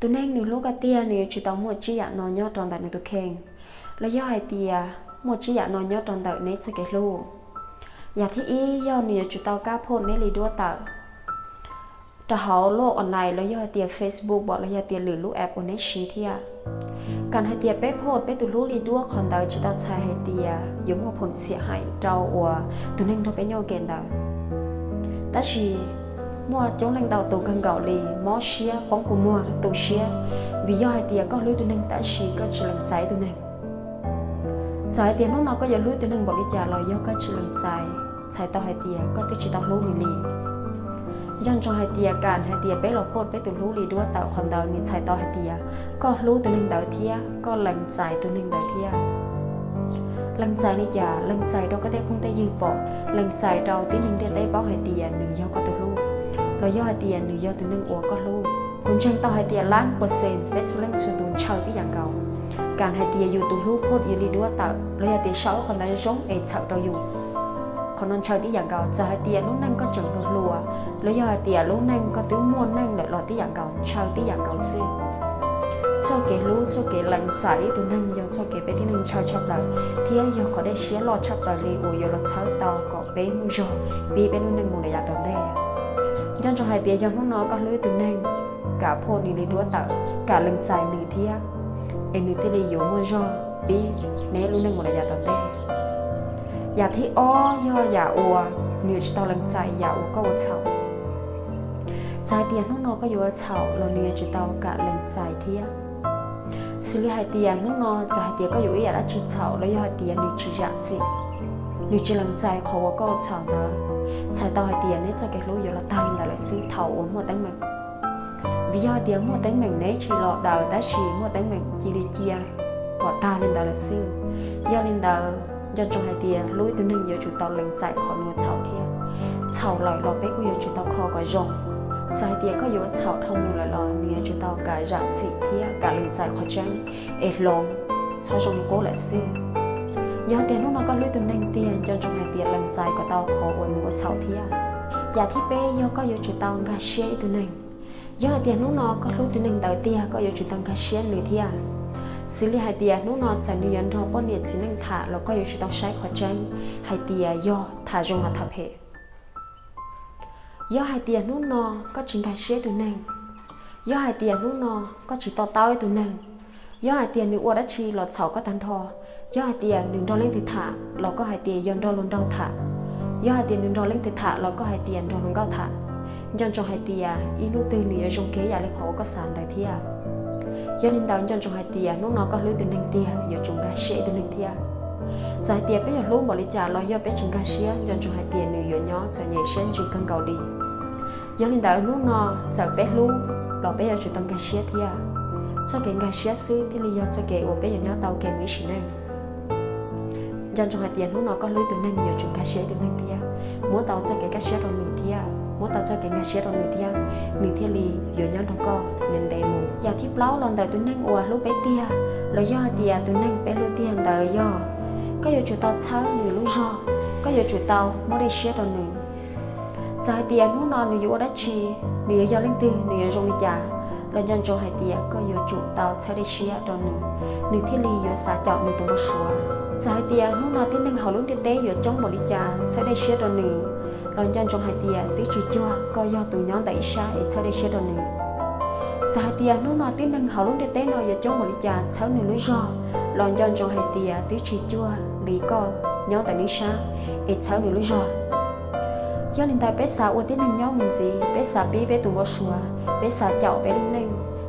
Tus neeg nws hlub koj tiag nws yuav tsis tau muaj tsib yam no nyob rau ntawm nws tus kheej, los yog hais tias muaj tsib yam no nyob rau ntawm neb txoj kev hlub. Yam thib ib yog nws yuav tsum tau kab phoj neb li duab tawm rau hauv lub online los yog hais tias Facebook pom los yog tias lwm lub app uas neb siv thiab. Kam hais tias peb phoj peb tus hlub li duab qhov ntawd tsis tau txhais hais tias yuav muaj phom xiam hais rau uas tus neeg nrog peb nyob ua ke ntawd. Tab sis muaj coob leej ntau tus kawg nkaus li mob siab poob kua muag tu siab, vim yog hais tias koj hlub tus neeg tab sis koj tsis lees txais tus neeg. Txawm hais tias hnub no koj yuav hlub tus neeg npaum li cas los yog koj tsis lees txais, txhais tau hais tias koj twb tsis tau hlub nws li. Nco ntsoov hais tias kam hais tias peb los phoj peb tus hlub li duab tawm qhov ntawd nws txhais tau hais tias koj hlub tus neeg ntawd thiab koj lees txais tus neeg ntawd thiab. Lees txais li cas? Lees txais rau koj tej phooj tej ywg pom, lees txais rau tib neeg ntiaj teb paub hais tias nws yog koj tus hlub, los yog hais tias nws yog tus neeg uas koj hlub. Kuv ntseeg tau hais tias lab percent peb txhua leej txhua tus ntshaw tib yam nkaus. Kam hais tias yus tus hlub phoj yus li duab tawm los yog tias sau qhov ntawd zoo es txhawm rau yus, qhov no ntshaw tib yam nkaus. Txawm hais tias lub neej koj tseem hluas hluas los yog hais tias lub neej koj twb muaj neej lawm los tib yam nkaus, ntshaw tib yam nkaus xwb. Txoj kev hlub, txoj kev lees txais ib tug neeg yog txoj kev peb tib neeg ntshaw tshaj plaws thiab yog qhov dej siab loj tshaj plaws li uas yuav los txhawb tau kom peb muaj zog pib peb lub neej mus lawm yav tom ntej. Nco ntsoov hais tias yog hnub no koj hlub ib tug neeg, kam phoj nws li duab tawm, kam lees txais nws thiab, es nws thiaj li yuav muaj zog pib neb lub neej mus lawm yav tom ntej. Yam thib ob yog yam uas nws yuav tsum tau lees txais yam uas koj ua txhaum. Txawm hais tias hnub no koj yuav ua txhaum los nws yuav tsum tau kam lees txais thiab. Xws li hais tias hnub no txawm hais tias koj yuav ua ib yam dab tsi txhaum los yog hais tias nws tsis zam txim, nws tsis lees txais qhov uas koj ua txhaum ntawd, txhais tau hais tias neb txoj kev hlub yuav los tag li ntawd lawm xwb thaum uas muaj teeb meem. Vim yog hais tias muaj teeb meem neb tsis los daws tab sis muaj teeb meem cia li cia kom tag li ntawd lawm xwb. Yog li ntawd nco ntsoov hais tias hlub ib tug neeg yuav tsum tau lees txais qhov nws ua txhaum thiab. Txhaum lawm los peb kuj yuav tsum tau kho kom zoo. Txawm hais tias koj yuav ua txhaum dhau mus lawm los nws yuav tsum tau kam zam txim thiab kam lees txais qhov tseeb es hloov, txhob zoo li qub lawm xwb. Yog hais tias hnub no koj hlub ib tug neeg tiag nco ntsoov hais tias lees txais kom tau qhov uas nws ua txhaum thiab. Yam thib peb yog koj yuav tsum tau nkag siab ib tug neeg. Yog hais tias hnub no koj hlub tus neeg ntawd tiag koj yuav tsum tau nkag siab nws thiab. Xws li hais tias hnub no txawm nws yuav nrog poj niam txiv neej tham los koj yuav tsum tau saib qhov tseeb hais tias yog tham zoo los tham phem. Yog hais tias hnub no koj tsis nkag siab tus neeg, yog hais tias hnub no koj tsis to taub ib tug neeg, yog hais tias nws ua dab tsi los txhaum koj tag nrho, yog hais tias nws nrog leej twg tham los koj hais tias yog nrog luag nraug tham, yog hais tias nws nrog leej twg tham los koj hais tias nrog luag nkauj tham, nco ntsoov hais tias ib hnub twg nws yuav zoo kiag yam li qhov uas koj xav ntawd thiab. Yog li ntawd nco ntsoov hais tias hnub no koj hlub tus neeg tiag yuav tsum nkag siab ib tug neeg thiab. Txawm hais tias peb yuav hlub npaum li cas los yog peb tsis nkag siab nco ntsoov hais tias nws yuav nyob txom nyem siab ntsws kawg nkaus li. Yog li ntawd hnub no txawm peb hlub los peb yuav tsum tau nkag siab thiab. Txoj kev nkag siab xwb thiaj li yog txoj kev uas peb yuav nyob tau kev mus ib sim neej. Nco ntsoov hais tias hnub no koj hlub tus neeg yuav tsum nkag siab tus neeg thiab, muab tau txoj kev nkag siab rau nws thiab, muab tau txoj kev nkag siab rau nws thiab, nws thiaj li yuav nyob nrog koj ntev ntev mus. Yam thib plaub los ntawm tus neeg uas hlub peb tiag los yog hais tias tus neeg peb hlub tiag ntawd yog koj yuav tsum tau txhawb nws lub zog, koj yuav tsum tau muab dej siab rau nws. Txawm hais tias hnub no nws yuav ua dab tsi, nws yuav yog leej twg, nws yuav zoo li cas, los nco ntsoov hais tias koj yuav tsum tau txhawb dej siab rau nws, nws thiaj li yuav xav caum nws tus npau suav. Txawm hais tias hnub no tib neeg hauv lub ntiaj teb yuav coob npaum li cas txhawb dej siab rau nws, los nco ntsoov hais tias twb tsis cuag koj yog tus nyob ntawm ib sab es txhawb dej siab rau nws. Txawm hais tias hnub no tib neeg hauv lub ntiaj teb no yuav coob npaum li cas txhawb nws lub zog, los nco ntsoov hais tias twb tsis cuag li koj nyob ntawm nws ib sab es txhawb nws lub zog. Yog li ntawd peb xav ua tib neeg nyob mus ntxiv, peb xav pib peb tus npau suav, peb xav caum peb lub neej,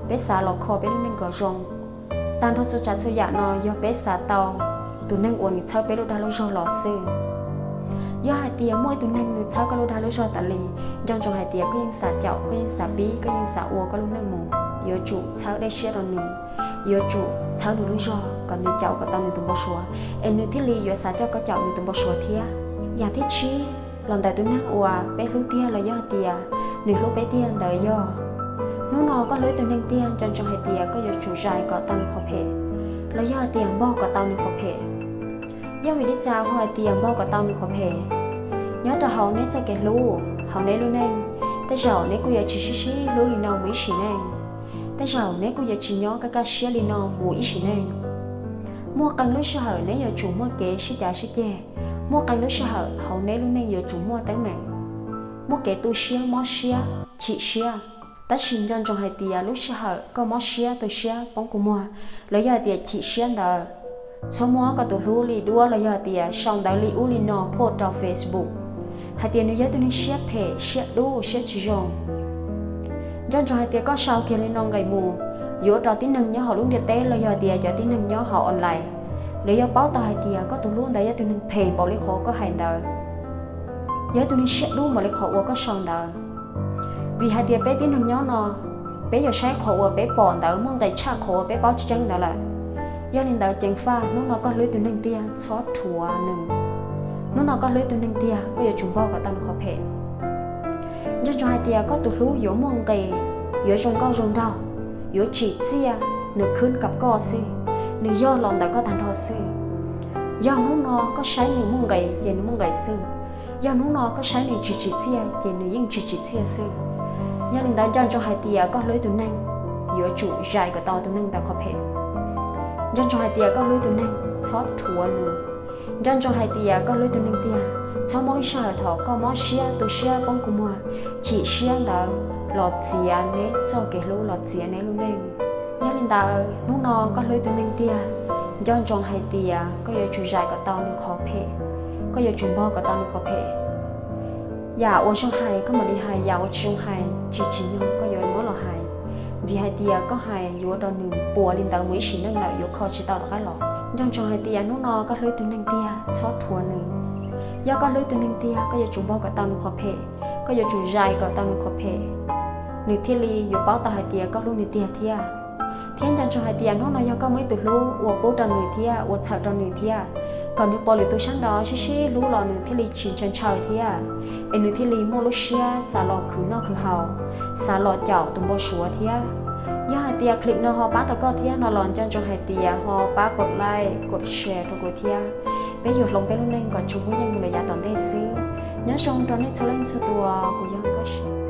peb xav los kho peb lub neej kom zoo. Tag nrho txhua tsav txhua yam no yog peb xav tau tus neeg uas nws txhawb peb lub dag lub zog los xwb. Yog hais tias muaj ib tug neeg nws txhawb koj lub dag lub zog tas li, nco ntsoov hais tias koj yeej xav caum, koj yeej xav pib, koj yeej xav ua koj lub neej mus, yuav tsum txhawb dej siab rau nws, yuav tsum txhawb nws lub zog kom nws caum kom tau nws tus npau suav, es nws thiaj li yuav xav coj koj caum nws tus npau suav thiab. Yam thib tsib los ntawm tus neeg uas peb hlub tiag los yog hais tias nws hlub peb tiag ntawd yog, hnub no koj hlub ib tug neeg tiag nco ntsoov hais tias koj yuav tsum zais kom tau nws qhov phem, los yog hais tias npog kom tau nws qhov phem. Yog vim li cas ho hais tias npog kom tau nws qhov phem? Nyob rau hauv neb txoj kev hlub, hauv neb lub neej, tej zaum neb kuj yuav tsis sib sib hlub li no mus ib sim neej. Tej zaum neb kuj yuav tsis nyob kaj kaj siab li no mus ib sim neej. Muaj qee lub sij hawm neb yuav tsum muaj kev sib cav sib ceg, muaj qee lub sij hawm hauv neb lub neej yuav tsum muaj teeb meem, muaj kev tu siab, mob siab, chim siab. Tab sis nco ntsoov hais tias lub sij hawm koj mob siab, tu siab, poob kua muag, los yog hais tias chim siab ntawd, txhob muab koj tus hlub li duab los yog hais tias sau ntawv li ub li no post rau Facebook hais tias nws yog ib tug neeg siab phem, siab dub, siab tsis zoo. Nco ntsoov hais tias koj sau kiag li no nqis mus, yuav ua rau tib neeg nyob hauv lub ntiaj teb los yog hais tias cov tib neeg nyob hauv online, lawv yuav paub tau hais tias koj tus hlub ntawd yog ib tug neeg phem npaum li qhov koj hais ntawd, yog ib tug neeg siab dub npaum li qhov uas koj sau ntawd. Vim hais tias peb tib neeg nyob no, peb yuav saib qhov uas peb pom ntawd muaj nqis tshaj qhov uas peb paub tseeb tseeb ntawd lawm. Yog li ntawd ceev faj hnub no koj hlub ib tug neeg tiag txhob rhuav nws. Hnub no koj hlub ib tug neeg tiag koj yuav tsum npog kom tau nws qhov phem. Nco ntsoov hais tias koj tus hlub yuav muaj nqis, yuav zoo nkauj zoo nraug, yuav tsim txiaj, nws khwb kam koj xwb, nws yog los ntawm koj tag nrho xwb. Yog hnub no koj saib nws muaj nqis ces nws muaj nqis xwb, yog hnub no koj saib nws tsis tsim txiaj ces nws yeej tsis tsim txiaj xwb. Yog li ntawd nco ntsoov hais tias koj hlub ib tug neeg, yuav tsum zais kom tau tus neeg ntawd qhov phem. Nco ntsoov hais tias koj hlub ib tug neeg txhob rhuav nws. Nco ntsoov hais tias koj hlub ib tug neeg tiag, txhob muab lub sij hawm thaum koj mob siab, tu siab, poob kua muag, chim siab ntawd los txiav neb txoj kev hlub, los txiav neb lub neej. Yog li ntawd hnub no koj hlub ib tug neeg tiag, nco ntsoov hais tias koj yuav tsum zais kom tau nws qhov phem, koj yuav tsum npog kom tau nws qhov phem. Yam uas zoo hais koj mam li hais, yam uas tsis zoo hais tsis tsim nyog koj yuav muab los hais, vim hais tias koj hais yuav ua rau nws puas li ntawd mus ib sim neej lawm yuav kho tsis tau rov qab los. Nco ntsoov hais tias hnub no koj hlub ib tug neeg tiag txhob rhuav nws. Yog koj hlub ib tug neeg tiag koj yuav tsum npog kom tau nws qhov phem, koj yuav tsum zais kom tau nws qhov phem, nws thiaj li yuav paub tau hais tias koj hlub nws tiag thiab. Thiab nco ntsoov hais tias hnub no yog koj muaj ib tug hlub ua pub rau nws thiab ua txhawm rau nws thiab, kom nws pom lwm tus sab nraud sib sib hlub los nws thiaj li tsis ntshaw ntshaw thiab, es nws thiaj li muaj lub siab xav los khwv noj khwv haus, xav los caum tus npau suav thiab. Yog hais tias clip no ho pab tau koj thiab no los nco ntsoov hais tias ho pab kom like, kom share rau kuv thiab. Peb yuav hloov peb lub neej kom tsuas muaj yeej mus lawm yav tom ntej xwb. Nyob zoo rau nej txhua leej txhua tus, kuv yog Nkauj Siab.